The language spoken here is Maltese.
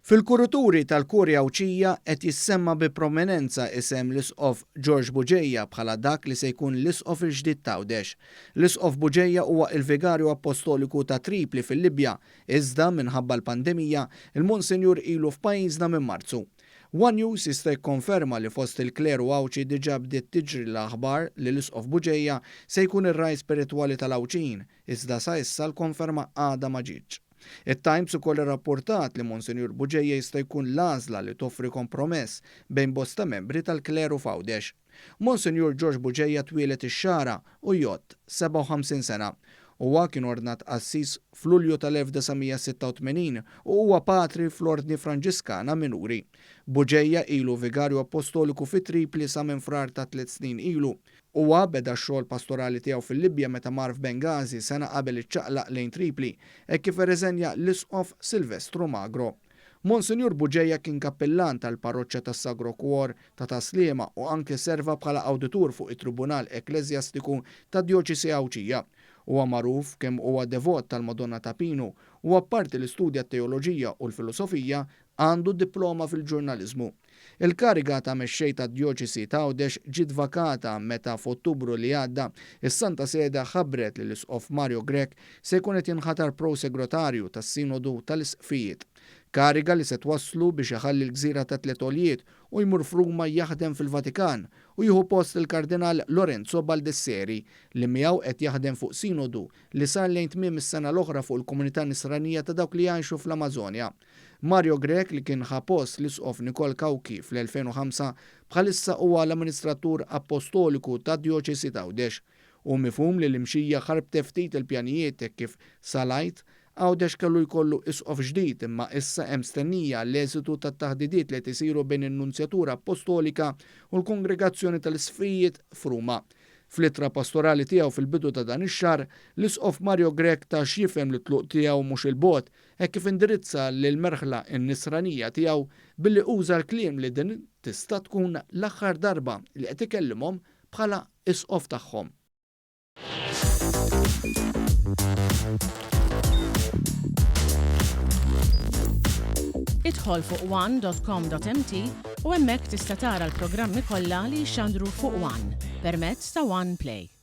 Fil-kurituri tal-Kurja Għawdxija qed jissemma bi prominenza isem l-Isqof George Bugeja bħala dak li se jkun l-Isqof il-ġdid t'Għawdex. L-Isqof Bugeja huwa il-Vigarju Appostoliku ta' Tripli fil-Libja, iżda minħabba l-pandemija, il-Monsinjur ilu f'pajjiżna minn Marzu. One News jista' jikkonferma li fost il-kleru Għawdxi diġà bdiet tiġri l-aħbar li l-Isqof Bugeja se jkun ir-ragħaj spiritwali tal-Għawdxin, iżda sa issa l-konferma għadha ma ġietx. It-Times ukoll irrapportat li Monsinjur Bugeja jista' jkun l-għażla li toffri kompromess bejn bosta membri tal-kleru f'Għawdex. Monsinjur George Bugeja twieled ix-Xagħra u jgħodd 57 sena. Huwa kien ordnat qassis f'Lulju tal-1986 u huwa patri fl-Ordni Franġiskana Minuri. Bugeja ilu Vigarju Appostoliku fi Tripli sa minn Frar ta' tliet snin ilu. Huwa beda x-xogħol pastorali tiegħu fil-Libja meta mar f'Bengażi sena qabel iċċaqlaq lejn Tripli, hekk kif irriżenja l-Isqof Silvestru Magro. Monsinjur Bugeja kien kappillan tal-Parroċċa tas-Sagro Cuor ta' Tas-Sliema u anke serva bħala awditur fuq it-Tribunal Ekkleżjastiku tad-Djoċesi Għawdxija. Huwa magħruf kemm huwa devot tal-Madonna ta' Pinu u apparti li studja t-teoloġija u l-filosofija, għandu diploma fil-ġurnaliżmu. Il-kariga ta' mexxej tad-Djoċesi t'Għawdex ġiet vakata meta f'Ottubru li għadda, is-Santa Sede ħabbret li l-Isqof Mario Grech se jkun qed jinħatar Pro-Segrotarju tas-Sinodu tal-Isqfijiet. Kariga li se twasslu biex iħalli l-gżira tat-Tliet Għoljiet u jmur f'Ruma jaħdem fil-Vatikan u jieħu post il-Kardinal Lorenzo Baldisseri li miegħu qed jaħdem fuq Sinodu li sar lejn tmiem is-sena l-oħra fuq il-komunità Nisranija ta' dawk li jgħixu fl-Amażonja. Mario Grech li kien ħa post l-Isqof Nikol Cauchi fl-2005 bħalissa huwa l-Amministratur Appostoliku tad-Djoċesi t'Għawdex. Hu mifhum li l-imxija ħarbtet ftit il-pjanijiet hekk kif sal-Għid, Għawdex kellu jkollu Isqof ġdid imma issa hemm stennija għall-eżitu tat-taħdidiet li qed isiru bejn in-Nunzjatura Appostolika u l-Kongregazzjoni tal-Isqfijiet f'Ruma. Fl-ittra pastorali tiegħu fil-bidu ta' dan ix-xahar, l-Isqof Mario Grech ta x'jifhem li t-tluq tiegħu mhux 'il bogħod hekk kif indirizza lill-merħla n-Nisranija tiegħu billi uża l-kliem li din tista' tkun l-aħħar darba li qed ikellimhom bħala Isqof tagħhom. Idħol fuq one.com.mt u hemmhekk tista' tara l-programmi kollha li jixxandru fuq One permezz ta' One Play.